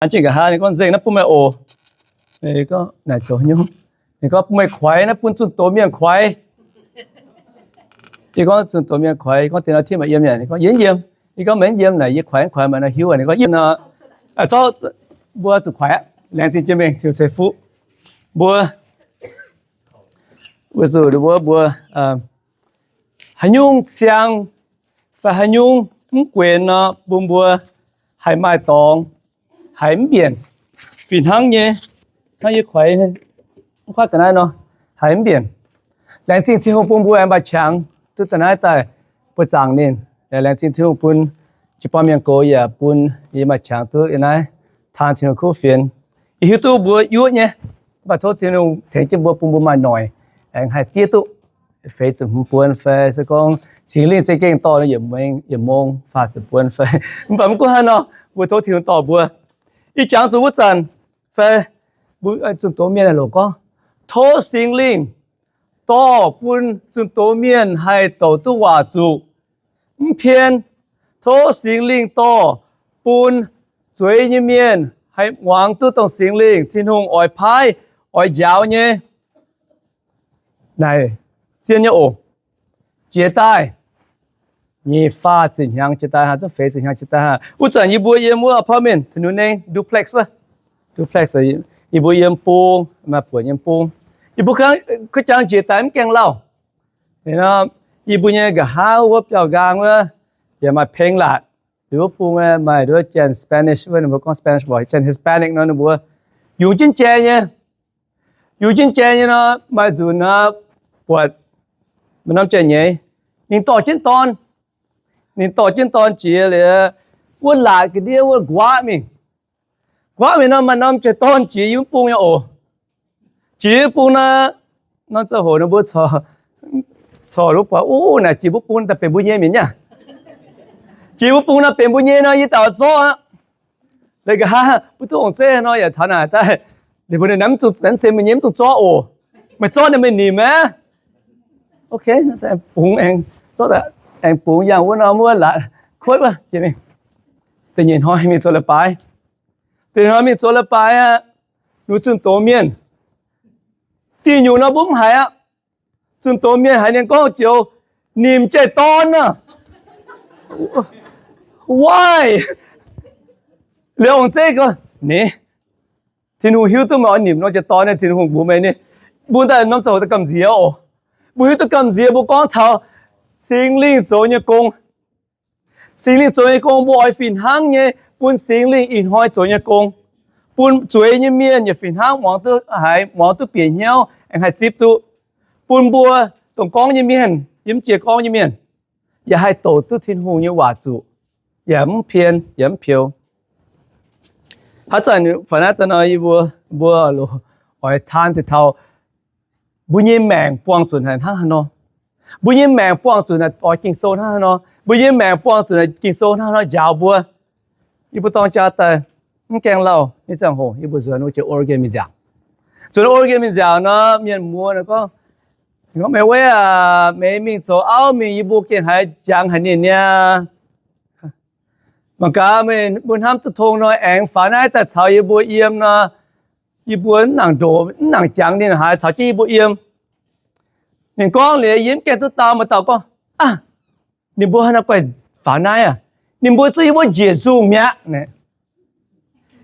An jienv nqa'haav ninh gorngv, Nzengc naaiv bun meih oc. Naaic zoux nyungc, ninh gorngv, Bun meih kuaix, naaiv bun zunh doz mienh kuaix. Yie gorngv, Zunh doz mienh kuaix? Gorngv, Deix nor, tiev maaih yiem nyei? Ninh gorngv, Yie yiem. Yie gorngv, Meih yiem naaic yie kuaix mv kuaix, maaih nor hiuv aqv. Ninh gorngv, Yiem nor, zorqv, mbuo zuqc kuaix aqv. Laengz zingh jiex mingh, Tin-Hungh ceix fuqv mbuo. Weic zuqc mbuo, mbuo haaix nyungc siang fai haaix nyungc mv guenx nor, bun mbuo haih maaih dorngx, haiz mv mbienc. Fih hnangv nyei, hnangv yie kuaix, mv kuaaiv ga'naaiv nor, haiz mv mbienc. Laengz zingh Tin-Hungh bun mbuo aengx maaih qangx duqv da'naaiv daaih buoqc zaangc ninh. Laengz zingh Tin-Hungh bun jiu-baang mienh gox yaac bun yie maaih qangx duqv yiem naaiv taan Tin-Hungh kuv fienx. Yie hiuv duqv mbuo yuoqv nyei, mv baac tov Tin-Hungh tengx jienv mbuo, bun mbuo maaih noic aengx haih diev duqv feix ziepc hmz buonc fai se gorngv Singx Lingh za'gengh dorh yietc mong, yietc mong faah ziepc buonc fai, mv baac mv gunv hnangv nor, mbuo tov Tin-Hungh dorh mbuo. Ih jangx zuqc wuov zanc fai, zunh doz mienh loc gorngv, Tov Singx Lingh dorh bun zunh doz mienh haih douc duqv waac zuqc. Mv pien, tov Singx Lingh dorh bun zueiz nyei mienh haih muangx duqv dongh Singx Lingh Tin-Hungh oix paaiv, oix njaaux nyei. Naaic zien nyei oc. Jiex daaih nyic faah ziepc hnyangx jiex daaih haah, zungv feix ziepc hnyangx jiex daaih haah, wuov zanc yie mbuo yiem wuov apartment, Tin-Hungh nengh duplex wuov, duplex, yie mbuo yiem bung, maaih buonc yiem bung. Yie mbuo kuv jangx jiex daaih mv gaengh lauh. Yie mbuo nyei nqa'haav wuov biauv-nqaang wuov yaac maaih peng laatc. Liuz wuov bung maaih nduov janx Spanish wuov, ninh mbuo gorngv Spanish mv baac janx Hispanic nor, ninh mbuo yungz jienv jai nyei. Yungz jienv jai nyei nor, maaih nzunc nor, buatc maaih norm jai-nyeiz, ninh dorh jienv dorn. Ninh dorh jienv dorn jiex liuz, wuov laatc ga'ndiev wuov nquaqv mingh. Nquaqv mingh nor, maaih norm jai-dorn jiex yiem wuov bung nyei oc. Jiex wuov bung nor, norm ziangh hoc ninh mbuo corc, corc wuov buatc, Ov, naaic jiex wuov bung daaih benx mbuo nyei mienv nyei. Jiex wuov bung nor benx mbuo nyei nor, yie daaih oix zorqv aqv. Leiz nqa'haav mbuo duqv ong-zeiv nor yaac taux naaic daaih, ninh mbuo ninh mv zuqc, mv zeiz mbuo nyei, mv dungx zorqv oc. Meih zorqv naaic meih nimc aqv. Ok, bungx aengx, zorqv aengx bungx yangh wuov norm wuov laatc kuotv wuov. Da'nyeic hnoi mingh zoux leiz-baaix. Da'nyeic hnoi mingh zoux leiz-baaix aqv, ninh zunh doz mienh, diuh nyungc nor mbuo mv haiz aqv. Zunh doz mienh haiz ninh gorngv joux, Nimc jai-dorn aav. Wuov liuz ong-zeiv gorngv, Ninh, Tin-Hungh hiuv duqv meih oix nimc norm jai-dorn, Tin-Hungh mbuox meih ni. Mbuo daaih norm ziangh hoc daaih gamh nziex oc. Mbuo hiuv duqv gamh nziex, mbuo gorngv taux Singx Lingh zoux nyei gong. Singx Lingh zoux nyei gong mbuo oix fih hnangv nyei bun Singx Lingh ih hnoi zoux nyei gong, bun zueiz nyei mienh yaac fih hnangv muangx duqv haiz, muangx duqv bieqc hnyouv aengx haih zipv duqv, bun mbuo dongh gorngv nyei mienh, yiem jiex gorngv nyei mienh, yaac haih douc duqv Tin-Hungh nyei waac zuqc, yaac mv pien yaac mv peux. Haaix zanc faaux naaiv daaih nor, yie mbuo, mbuo oix taan deix taux mbuo nyei maengc buangh zuqc naaic hnangv haaix nor. Mbuo nyei maengc buangh zuqc naaic oix Ging-Sou hnangv haaix nor. Mbuo nyei maengc buangh zuqc naaic Ging-Sou hnangv haaix nor njaaux mbuo. Yie mbuo dorng jaa daaih mv gaengh lauh nyei ziangh hoc, yie mbuo nzuonx wuov jiex Oregon mingh nziaauc. Nzuonx Oregon mingh nziaauc nor, mienh muoz gorngv, Meih weiv aac, meih mingh zoux auv mingh, yie mbuo gengh haiz jangx haic ninh niaa. Mangc gaax, meih mbuo hnamv duqv tong nor, aengx faaux naaiv daaih caux yie mbuo yiem nor, yie mbuo mv nangc ndoqc, mv nangc jangx ninh haaix caux jienv yie mbuo yiem. Ninh gorngv liuz, yie mv gaengh duqv dau, maaih dauh gorngv, Aav, ninh mbuo haaix nor guaih faaux naaiv aac? Ninh mbuo zuqc yie mbuo njiec nzungh mi'aqv.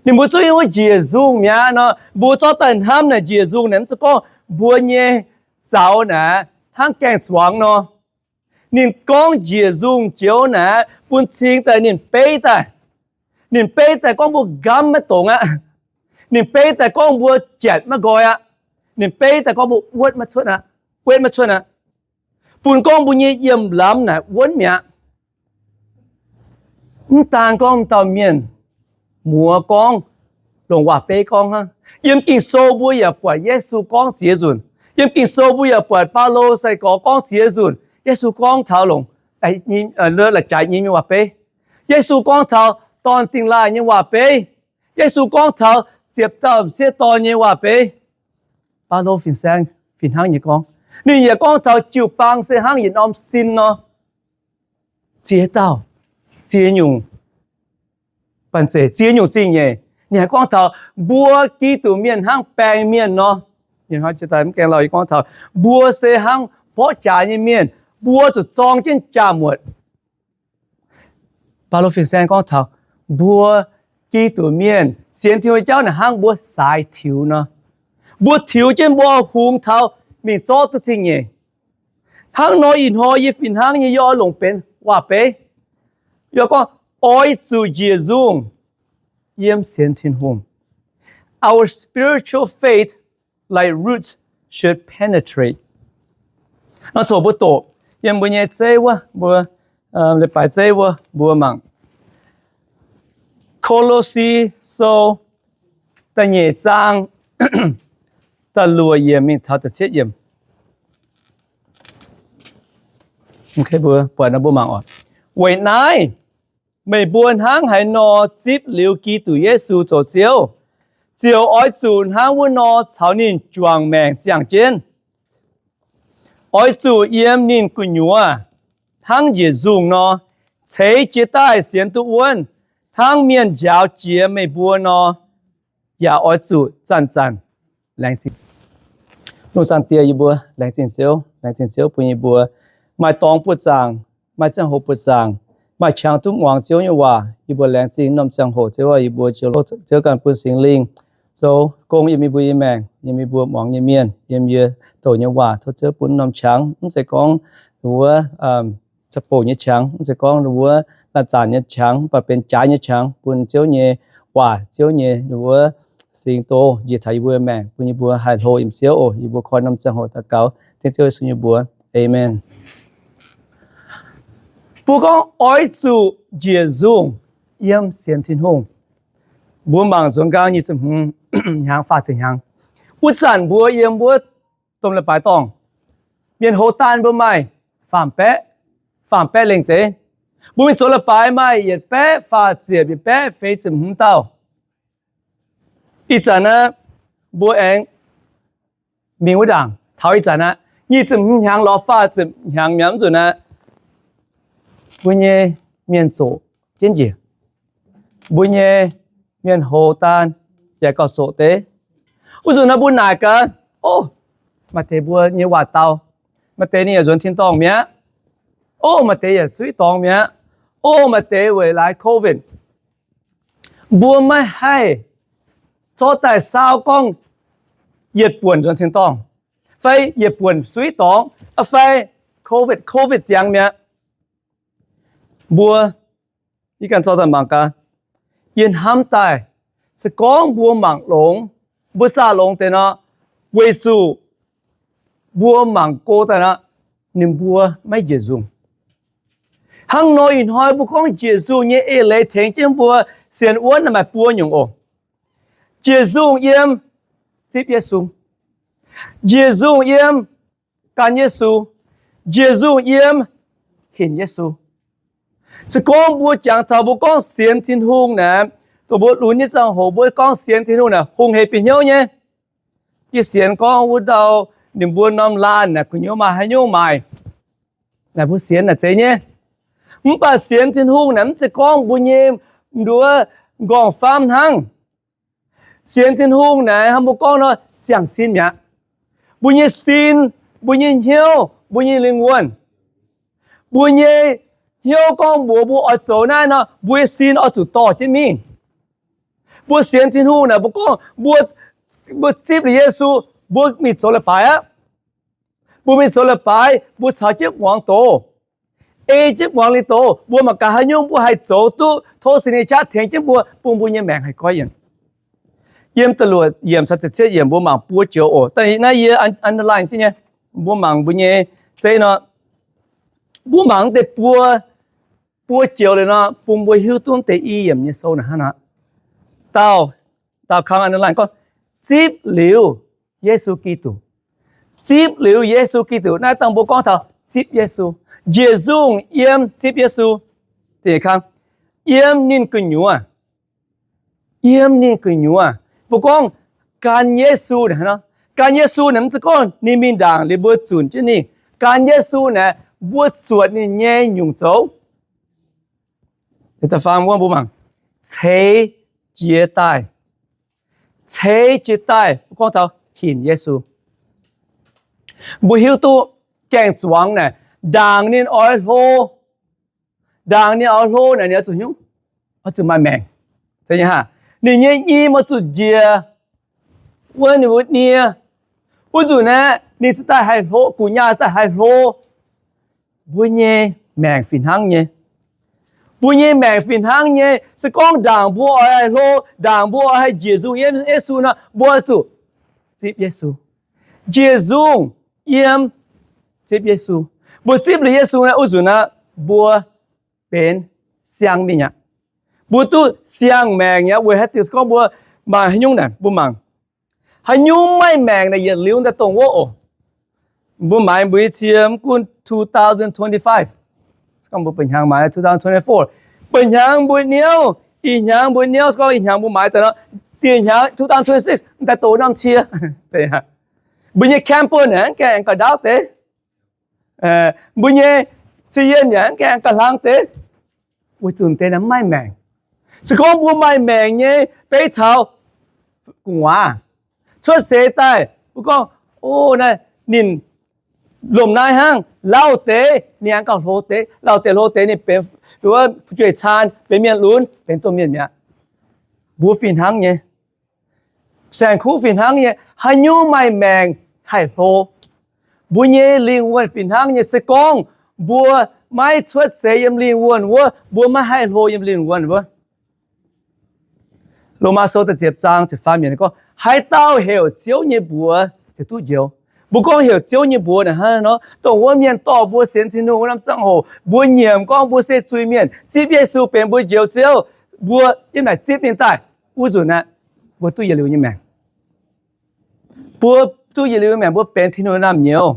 Ninh mbuo zuqc yie mbuo njiec nzungh mi'aqv nor, mbuo zorqv daaih hnamv naaic njiec nzungh naaic, mv zeiz gorngv mbuo nyei zaux naaic hnangv gaeng-zuangx nor. Ninh gorngv njiec nzungh joux naaic bun cing daaih ninh beiv daaih. Ninh beiv daaih gorngv mbuo nqamv maiv dongz aqv. Ninh beiv daaih gorngv mbuo janc maiv nqoi aqv. Ninh beiv daaih gorngv mbuo wuotv maiv cuotv aqv, wuotv maiv cuotv aqv. Bun gorngv mbuo nyei yiem lamz naaic wuonv mi'aqv. Mv daan gorngv dauh mienh muoz gorngv, longc waac-beiv gorngv hnangv. Yiem Ging-Sou mbuo yaac buatc Yesu gorngv ziex nzunc. Yiem Ging-Sou mbuo yaac buatc Baulo sai-gorx gorngv ziex nzunc. Yesu gorngv taux longc la'jaaix nyim nyei waac-beiv. Yesu gorngv taux dorn dingh laaih nyei waac-beiv. Yesu gorngv taux ziepc dauh m'sieqv dorn nyei waac-beiv. Baulo fin-saeng fih hnangv nyei gorngv. Ninh yaac gorngv taux jiu-baang se hnangv yietc norm sin nor. Ziex dauh, ziex nyungc banh zeic, ziex nyungc zingh nyeic. Ninh haiz gorngv taux mbuo Giduc mienh hnangv baeng mienh nor. Mv gaengh lauh yie gorngv taux mbuo se hnangv mborqv jaax nyei mienh, mbuo zuqc zorng jienv jaa-muotc. Baulo fin-saeng gorngv taux mbuo Giduc mienh sienx Tin-Hungh nyei jauv naaic hnangv mbuo saaix tiux nor. Mbuo tiux jienv mbuo hungx taux mingh zorqv duqv zingh nyeic. Hnangv nor ih hnoi yie fih hnangv nyei yie oix longc benx waac-beiv, yie gorngv oix zuqc njiec nzungh yiem sienx Tin-Hungh. Our spiritual faith like roots should penetrate. Nor coc mbuo doqc yiem mbuo nyei zeiv wuov, mbuo leiz-baaix zeiv wuov mbuo mangc Ko^lo^si Sou da'nyeic zaang da'luoqc yiemc mingh taux da'cietv yiemc. Weic naaiv, meih mbuo hnangv haaix nor zipv liuz Giduc Yesu zoux Ziouv, ziouc oix zuqc hnangv wuov nor caux ninh juangc maengc ziangh jienv. Oix zuqc yiem ninh gu'nyuoz hnangv njiec nzungh nor, ceix jiez daaih sienx duqv wuonv, hnangv mienh njaaux jiex meih mbuo nor, yaac oix zuqc zanc-zanc laengz zingh. Lungh zaangc Diex, yie mbuo laengz zingh Ziouv, laengz zingh Ziouv bun yie mbuo maaih dorngx buoqc zaangc, maaih ziangh hoc buoqc zaangc, maaih qangx duqv muangx Ziouv nyei waac. Yie mbuo laengz zingh norm ziangh hoc Ziouv, yie mbuo jiex loz Ziouv ganh bun Singx Lingh zoux gong yiem yie mbuo nyei maengc, yiem yie mbuo muangx nyei mienh, yiem yie douc nyei waac. Tov Ziouv bun norm qangx, mv zeiz gorngv wuov za'bouc nyei qangx, mv zeiz gorngv wuov laanh zaanc nyei qangx, mv baac benx jaaix nyei qangx, bun Ziouv nyei waac, Ziouv nyei wuov singx doz njiec taux yie mbuo maengc, bun yie mbuo haih hlo yiem Ziouv oc. Yie mbuo koi norm ziangh hoc daux gaux dengv Ziouv Yesu nyei mbuox. Aamen. Mbuo gorngv oix zuqc njiec nzungh yiem sienx Tin-Hungh. Mbuo mangc nzuonx nqaang nyic ziepc hmz hnyangx, faah ziepc hnyangx. Wuov zanc mbuo yiem wuov domh leiz-baaix dorngh, mienh houx daan mbuo maaih faam baeqv, faam baeqv lengh deix. Mbuo mingh zoux leiz-baaix maaih yietc baeqv faah ziepc, yietc baeqv feix ziepc hmz dauh. Ih zanc naaiv mbuo aengx mingh wuov ndaangc, taux ih zanc naaiv nyic ziepc hmz hnyangx lorz faah ziepc hnyangx mi'aqv, mv nzunc naaiv mbuo nyei mienh zoqc jienv njiec. Mbuo nyei mienh houx daan yaac gauh zoqc deix. Wuov nzunc naaiv mbuo naaic gaax, o, maaih deix mbuo nyei waac dau, maaih deix ninh yaac nzuonx tin-dorngh mi'aqv. O, maaih deix yaac suiv dorngx mi'aqv. O, maaih deix weic laaix COVID. Mbuo maiv haih zorqv daaih saau gorngv yietc buonc nzuonx tin-dorngh, fai yietc buonc suiv dorngx, fai COVID, COVID ziangx mi'aqv. Mbuo, yie ganh zorqv daaih mangc gaax, yie hnamv daaih, se gorngv mbuo mangc longx, mbuo zaah longx deix nor, weic zuqc mbuo mangc go daaih nor, ninh mbuo maiv njiec nzungh. Hnangv nor ih hnoi mbuo gorngv njiec nzungh nyei eix leiz tengx jienv mbuo sienx wuonv maaih buo nyungc oc. Njiec nzungh yiem zipv Yesu. Njiec nzungh yiem gan Yesu. Njiec nzungh yiem hinc Yesu. Se gorngv mbuo jangx taux mbuo gorngv sienx Tin-Hungh naaic, dongh mbuo lunx nyei ziangh hoc mbuo gorngv sienx Tin-Hungh naaic hungh hec bieqc hnyouv nyei. Yie sienx gorngv wuov dauh ninh mbuo norm laanh naaic gu'nyuoz maaih haaix nyungc maaic, naaic mbuo sienx naaic zeiz nyei. Mv baac sienx Tin-Hungh naaic mv zeiz gorngv mbuo nyei nduov nqorngv-famv hnangv. Sienx Tin-Hungh naaic hnangv mbuo gorngv nor ziangh sin mi'aqv. Mbuo nyei sin, mbuo nyei hnyouv, mbuo nyei lingh wuonh, mbuo nyei hnyouv gorngv mbuox mbuo oix zoux naaiv nor, mbuo nyei sin oix zuqc dorh jienv mingh. Mbuo sienx Tin-Hungh naaic mbuo gorngv mbuo, mbuo zipv liuz Yesu, mbuo mingh zoux leiz-baaix aqv. Mbuo mingh zoux leiz-baaix mbuo caux jienv muangx doz, ei jienv muangx liuz doz, mbuo mangc gaax haaix nyungc mbuo haih zoux duqv tov Singx Lingh qaqv tengx jienv mbuo, bun mbuo nyei maengc haih goiv yienc. Yiem da'luoqc yiemc caux ziepc cietv yiemc mbuo mangc buo joux oc. Da'nyeic naaiv yie underline jienv nyei. Mbuo mangc mbuo nyei zeiv nor, mbuo mangc deix buo, buo joux liuz nor bun mbuo hiuv duqv deix i yiemc nyei sou naaic hnangv nor. Dauh, dauh kang underline gorngv, zipv liuz Yesu Giduc. Zipv liuz Yesu Giduc. Naaiv dangh mbuo gorngv taux zipv Yesu. Njiec nzungh yiem zipv Yesu. Da'nyeic kang, yiem ninh gu'nyuoz. Yiem ninh gu'nyuoz. Mbuo gorngv gan Yesu naaic, gan Yesu naaic mv zeiz gorngv ninh mingh ndaangc liuz mbuo zunc jienv ninh. Gan Yesu naaic mbuo zuotc ninh nyei nyungc zoux. Da'faam wuov mbuo mangc, ceix jiez daaih. ceix jiez daaih, gorngv taux hinc Yesu. Mbuo hiuv duqv gaeng-zuangx naaic, ndaangc ninh oix hlo, ndaangc ninh oix hlo naaic, ninh oix zuqc nyungc, oix zuqc maaih maengc. Ninh nyei nyim oix zuqc njiec wuov ninh mbuo nie. Wuov nzunc naaic ninh cingx daaih haih hlo, gu'nyaah cingx daaih haih hlo. Mbuo nyei maengc fih hnangv nyei. Mbuo nyei maengc fih hnangv nyei. Se gorngv ndaangc mbuo oix haih hlo, ndaangc mbuo oix haih njiec nzungh yiem Yesu nor, mbuo oix zuqc zipv Yesu, njiec nzungh yiem, zipv Yesu. Mbuo zipv liuz Yesu naaic, wuov nzunc naaic mbuo benx siang-mienh aqv. Mbuo duqv siang-maengc aqv. Weic haaix diuc? Se gorngv mbuo mangc haaix nyungc naaic, mbuo mangc haaix nyungc maaih maengc naaic yietc liuz daaih dongh wuov oc. Mbuo maaiz mbuo nyei cie mv gunv two thousand twenty-five, mbuo ba'hnyangx maaiz two thousand twenty-four, ba'hnyangx mbuo niouv, ih hnyangx mbuo niouv, se gorngv ih hnyangx mbuo maaiz daaih nor, dieh hnyangx two thousand twenty-six daaih doqc norm cie. Mbuo nyei camper naaic mv gaengh aengx gauh ndaauv deix. Mbuo nyei cie yienh yaac mv gaengh aengx gauh hlang deix. Weic zuqc deix naaiv maaih maengc. Se gorngv mbuo maaih maengc nyei, beiv caux gu'nguaaz cuotv seix daaih, mbuo gorngv, o, naaiv ninh lomh naaiv hnangv, lauh deix ninh aengx gauh hlo deix, lauh deix hlo deix ninh benx fu'jueiv caan, benx mienh lunx, benx domh mienh mi'aqv. Mbuo fih hnangv nyei. Saeng-kuv fih hnangv nyei, haaix nyungc maaih maengc haih hlo. Mbuo nyei lingh wuonh fih hnangv nyei. Se gorngv mbuo maiv cuotv seix yiem lingh wuonh wuov, mbuo maiv haih hlo yiem lingh wuonh wuov. Lomaa Sou da'ziepc zaang ziepc faam yiemc gorngv, haaix dauh heuc Ziouv nyei mbuox ziouc duqv njoux. Mbuo gorngv heuc Ziouv nyei mbuox naaic hnangv nor, dongh wuov mienh dorh mbuo sienx Tin-Hungh wuov norm ziangh hoc, mbuo nyiemc gorngv mbuo se zuiz-mienh, zipv Yesu benx mbuo njoux Ziouv, mbuo yiem naaic zipv ninh daaih, wuov nzunc aeqv, mbuo duqv yietc liuz nyei maengc. Mbuo duqv yietc liuz nyei maengc, mbuo benx Tin-Hungh naamh nyouz.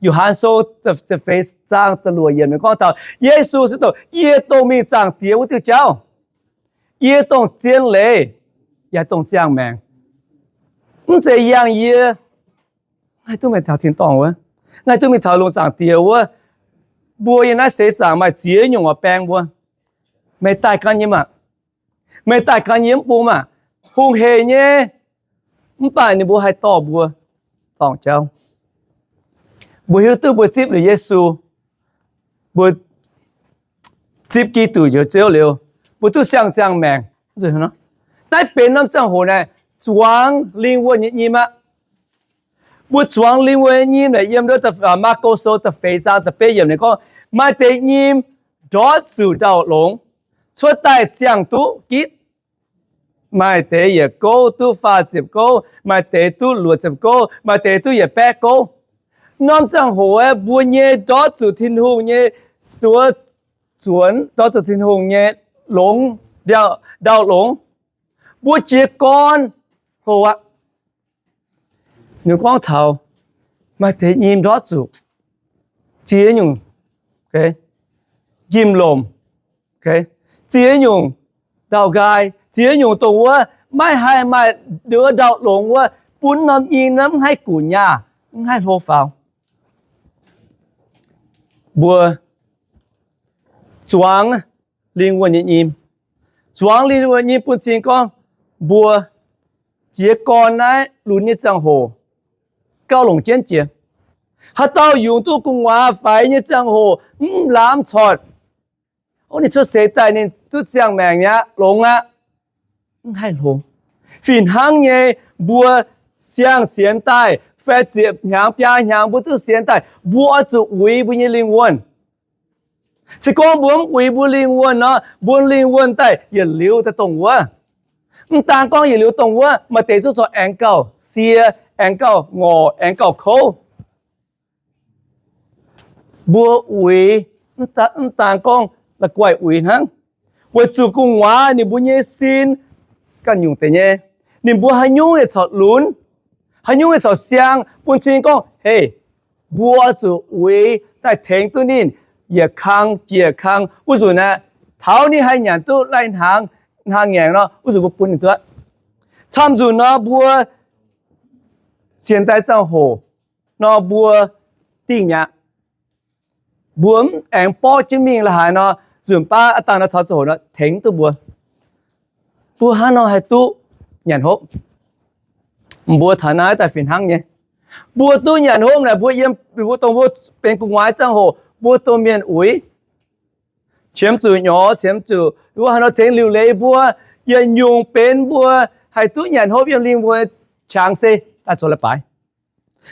Yo^han Sou da'feix zaang da'luoqc yiemc gorngv taux Yesu se dongh, yie dongh mingh Zaangc Diex wuov diuh jauv. Yie dongh zien leiz, yaac dongh ziangh maengc. Mv zeiz yangh yie, ngaih duqv mingh taux tin-dorngh wuov, ngaih duqv mingh taux lungh Zaangc Diex wuov. Mbuo yiem naaiv seix zaangc maaih ziex nyungc oix baeng mbuo. Meih daaih gan yie maah! Meih daaih gan yie mv bung maah! Hungh heic nyei, mv baac ninh mbuo haih dorh mbuo dorngc jauv. Mbuo hiuv duqv mbuo zipv liuz Yesu, mbuo zipv Giduc njoux Ziouv liuz, mbuo duqv siang-ziangh maengc. Naaiv benx norm ziangh hoc naaic zuangx lingh wuonh nyei nyim aqv. Mbuo zuangx lingh wuonh nyei nyim naaic yiem Maako Sou da'feix zaang da'betv yiemc ninh gorngv, maaih deix nyim ndortv zuqc ndau-longx, cuotv daaih ziangh duqv gitv. Maaih deix yietc gouv duqv faah ziepc gouv, maaih deix duqv luoqc ziepc gouv, maaih deix duqv yietc baeqv gouv. Norm ziangh hoc aeqv, mbuo nyei ndortv zuqc Tin-Hungh nyei, zuonx ndortv zuqc Tin-Hungh nyei longx, ndau-longx, mbuo jiez gorn hoc aqv. Ninh gorngv taux maaih deix nyim ndortv zuqc ziex nyungc njimv-lomc, ziex nyungc ndau-nqaai, ziex nyungc dongh wuov maiv haih maaih ndau-longx wuov, bun norm nyim naaiv mv haih guqc nyaah, mv haih hlo faaux. Mbuo zuangx lingh wuonh nyei nyim. Zuangx lingh wuonh nyei nyim bun cing gorngv mbuo jiez gorn naaiv lunx nyei ziangh hoc gauh longc jienv jiex. Haaix dauh yungz duqv gu'nguaaz faix nyei ziangh hoc mv lamz corc, o, ninh cuotv seix daaih ninh duqv ziangh maengc mi'aqv, longx aqv. Mv haih hlo. Fih hnangv nyei, mbuo siang-sienx daaih fai ziepc hnyangx biaa hnyangx mbuo duqv sienx daaih, mbuo oix zuqc uix mbuo nyei lingh wuonh. Se gorngv mbuo mv uix mbuo lingh wuonh nor, mbuo lingh wuonh daaih yietc liuz daaih dongh wuov. Mv daan gorngv yietc liuz dongh wuov, maaih deix zungv corc aengx gauh sie, aengx gauh ngorc, aengx gauh kouv. Mbuo uix, mv daan gorngv la'guaih uix hnangv, weic zuqc gu'nguaaz ninh mbuo nyei sin ganh nyungc deix nyei. Ninh mbuo haaix nyungc yietc corc lunx, haaix nyungc yietc corc siang, bun cing gorngv, hei, mbuo oix zuqc uix daaih tengx duqv ninh yietc kang jiex kang. Wuov nzunc aeqv, taux ninh haih nyanc duqv lai-hnaangx, hnaangx ngaengc nor, wuov nzunc mbuo bun ninh duqv. Camv nzunc nor mbuo sienx daaih ziangh hoc nor mbuo dingh mi'aqv. Mbuo mv aengx borqv jienv mingh la'haaix nor, nzunc baav aav dangh nor caux ziangh hoc nor tengx duqv mbuo. Mbuo hnangv nor haih duqv nyanc hopv. Mbuo taux naaiv daaih fih hnangv nyei. Mbuo duqv nyanc hopv naaic, mbuo yiem, mbuo dongh mbuo benx gu'nguaaz ziangh hoc, mbuo domh mienh uix, qiemx zuqc nyorx, qiemx zuqc wuov haaix nor tengx liuc leiz mbuo, yietc nyungc benx mbuo haih duqv nyanc hopv yiem lingh wuonh qangx se daaih zoux leiz-baaix.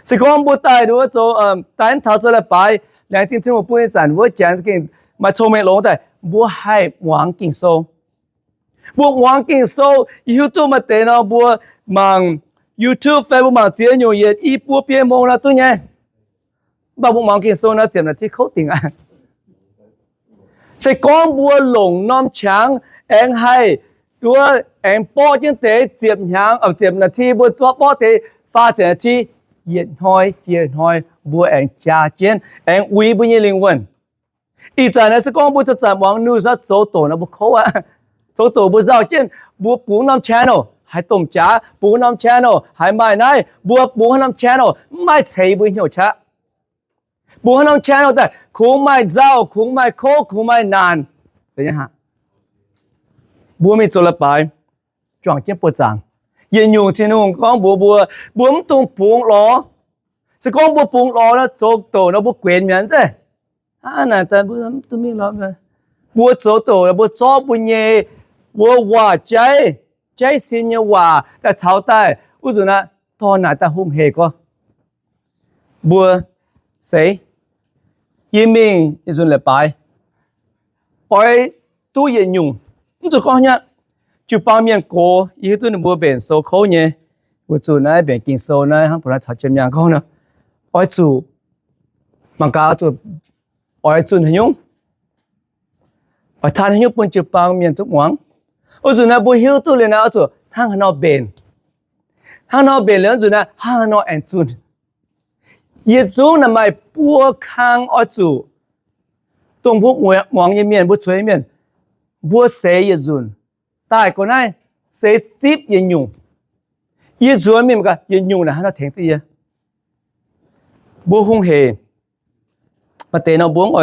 Se gorngv mbuo daaih nduov zoux, daaih taux zoux leiz-baaix, laengz zingh Tin-Hungh bun ih zanc wuov janx gengh maaih cong-mengh longx daaih, mbuo haih muangx Ging-Sou. Mbuo muangx Ging-Sou, yie hiuv duqv maaih deix nor mbuo mangc YouTube fai mbuo mangc ziex nyungc yietc i buo biei mong nor duqv nyei. Mv baac mbuo muangx Ging-Sou nor ziepc naaiv ti kouv dingc aqv. Se gorngv mbuo longc norm qangx aengx haih nduov aengx borqv jienv deix ziepc hnyangx, ziepc naaiv ti mbuo zorqv borqv deix faah ziepc naaiv ti, yietc hnoi jiex hnoi mbuo aengx jaa jienv aengx uix mbuo nyei lingh wuonh. Ih zanc naaiv se gorngv mbuo zanc-zanc muangx news zoux doqc nor mbuo kouv aqv. Zoux doqc mbuo nzauh jienv, mbuo bungx norm channel haih domh jaax, bungx norm channel haih maaih naaiv, mbuo bungx haaix norm channel mv maaih ceix mbuo hnyouv qaqv. Bungx haaix norm channel daaih kungx maaih nzauh, kungx maaih kouv, kungx maaih naanc. Mbuo mingh zoux leiz-baaix, juangc jienv buoz-zaangc. Yietc nyungc Tin-Hungh gorngv mbuox mbuo, mbuo mv dungx bungx lorz. Se gorngv mbuo bungx lorz nor, zoux doqc nor mbuo guenx mi'aqv zeiz. Hnangv naaic daaih mbuo mv duqv mingh lorz. Mbuo zoux doqc mbuo zorqv mbuo nyei wuov waac jaiv, jaiv sin nyei waac daaih taux daaih wuov nzunc aqv, dorh naaic daaih hungh hec gorx. Mbuo seix, yie mingh yietc nzunc leiz-baaix oix duqv yietc nyungc. Mv zuqc gorngv nyei, jiu-baang mienh gox, yie hiuv duqv ninh mbuo mbenc sou kouv nyei. Weic zuqc naaiv mbenc Ging-Sou naaiv hnangv mbuo naaiv caux jiem-yaangh gorngv nor, oix zuqc mangc gaax, oix zuqc oix zunh haaix nyungc, oix taaih haaix nyungc bun jiu-baang mienh duqv muangx. Wuov nzunc naaiv mbuo hiuv duqv liuz naaiv oix zuqc hnangv haaix nor mbenc, hnangv nor mbenc liuz wuov nzunc naaiv hnangv haaix nor aengx zunh. Yietc zungv naaic maaih buo kang oix zuqc dongh mbuo muangx nyei mienh, mbuo zueiz nyei mienh, mbuo seix yietc nzunc daaih gorx naaiv, seix zipv yietc nyungc. Yie nzuonx mingh mangc gaax yietc nyungc naaic hnangv haaix nor tengx duqv yie. Mbuo hungh hec. Maaih deix nor mbuo mv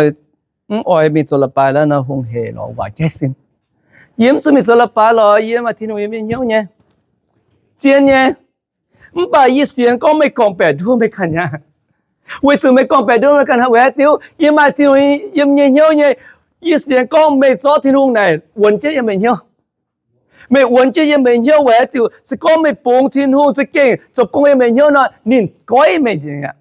oix mingh zoux leiz-baaix lorz nor hungh hec lorz waac jaiv sin. Yie mv zuqc mingh zoux leiz-baaix lorz yie maaih Tin-Hungh yiem nyei hnyouv nyei, zien nyei. Mv baac yie sienx gorngv meih gorngv-baeqc nduov meih ganh aqv. Weic zuqc meih gorngv-baeqc nduov meih ganh aqv, weic haaix diuc? Yie maaih Tin-Hungh yiem nyei hnyouv nyei. Yie sienx gorngv meih zorqv Tin-Hungh naaic wuonx jienv yiem meih hnyouv. Meih wuonx jienv yiem meih hnyouv weic haaix diuc? Se gorngv meih bungx Tin-Hungh za'gengh zoux gong yiem meih hnyouv nor, ninh goiv meih nzengc aqv.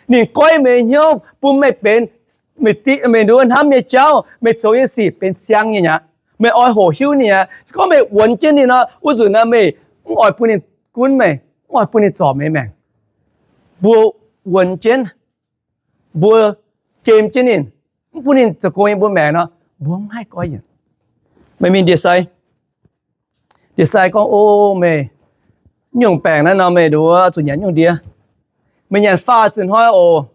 Ninh goiv meih hnyouv, bun meih benx, meih nduov hnamv nyei jauv, meih zoux nyei sic benx siang nyei aqv. Meih oix hoqc hiuv ninh aqv. Se gorngv meih wuonx jienv ninh nor, wuov nzunc naaiv meih mv oix bun ninh gunv meih, mv oix bun ninh zorc meih maengc. Mbuo wuonx jienv, mbuo gem jienv ninh, mv bun ninh zoux gong yiem mbuo maengc nor, mbuo mv haih goiv yienc. Meih mingh ndie-sai, ndie-sai gorngv, O, meih, nyungc baengc naaiv nor meih nduov zuqc nyanc nyungc ndie. Meih nyanc faah ziepc hnoi oc.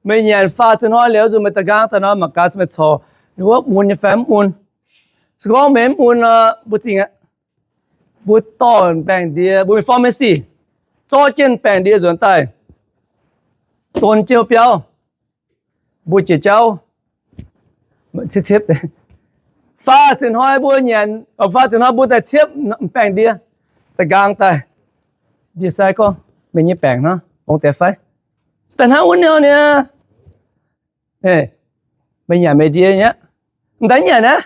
Meih nyanc faah ziepc hnoi liuz, zuqc meih da'nqaang daaih nor mangc gaax meih corc wuov mun nyei fai mv mun. Se gorngv meih mv mun nor, mbuo zingh aqv. Mbuo dorh baengc ndie, mbuo mingh pharmacy, zorqv jienv baengc ndie nzuonx daaih, don jienv biauv, mbuo jiex jauv, cipv, cipv, faah ziepc hnoi mbuo nyanc, faah ziepc hnoi mbuo daaih ciepv baengc ndie, da'nqaang daaih, ndie-sai gorngv, Meih nyei baengc hnangv, ong deix fai? Daaih hnangv wuov nyei. Meih nyanc meih ndie nyei aqv. M'daaih nyanc aqv.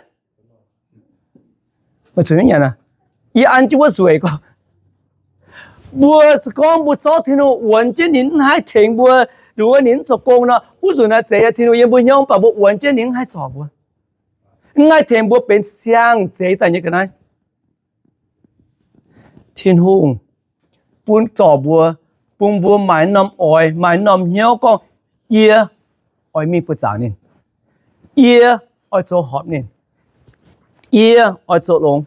Meih cuotv nyanc aqv. Yie an jienv wuov nzueic gorngv, mbuo se gorngv mbuo zorqv Tin-Hungh wuonx jienv ninh mv haih tengx mbuo, nduov ninh mv zoux gong nor, wuov nzunc naaiv zeiz Tin-Hungh yiem mbuo hnyouv, mv baac mbuo wuonx jienv ninh mv haih zorc mbuo, mv haih tengx mbuo benx siang-zeix daaih nyei ga'naaiv. Tin-Hungh bun zorc mbuo, bun mbuo maaih norm oix, maaih norm hnyouv gorngv, Yie oix mingh buoqc zaangc ninh. Yie oix zoux horpc ninh. Yie oix zoux longx.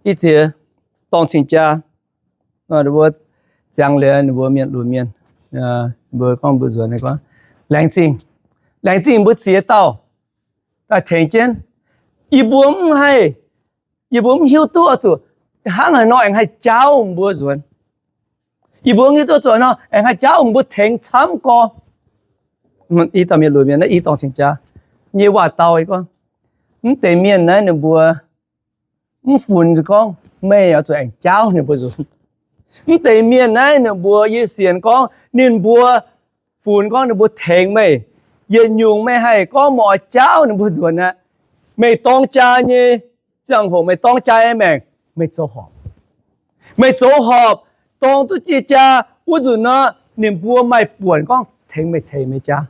Ih ziex dorng cing-jaa, ninh mbuo ziangx liuz, ninh mbuo mienh lunx mienh, ninh mbuo gorngv mbuo nzuonx gorngv, Laengz zingh, laengz zingh mbuo ziex dauh daaih tengx jienv. Yie mbuo mv haih, yie mbuo mv hiuv duqv oix zuqc hnangv haaix nor aengx haih jaauv mbuo nzuonx. Yie mbuo mv hiuv duqv zuqc nor aengx haih jaauv mbuo tengx camv gorx. I dauh mienh lunx mienh naaiv i dorng cing-jaa nyei waac-dau gorngv, mv deix mienh naaiv ninh mbuo mv funx gorngv meih oix zuqc aengx jaauv ninh mbuo nzuonx. Mv deix mienh naaiv ninh mbuo, yie sienx gorngv ninh mbuo funx gorngv ninh mbuo tengx meih, yietc nyungc meih haih gorngv meih oix jaauv ninh mbuo nzuonx aqv. Meih dorng jaa nyei ziangh hoc, meih dorng jaa nyei maengc, meih zoux horpc. Meih zoux horpc, dorng duqv jiex jaa wuov nzunc nor, ninh mbuo maaih buonc gorngv tengx meih ceix meih jaa.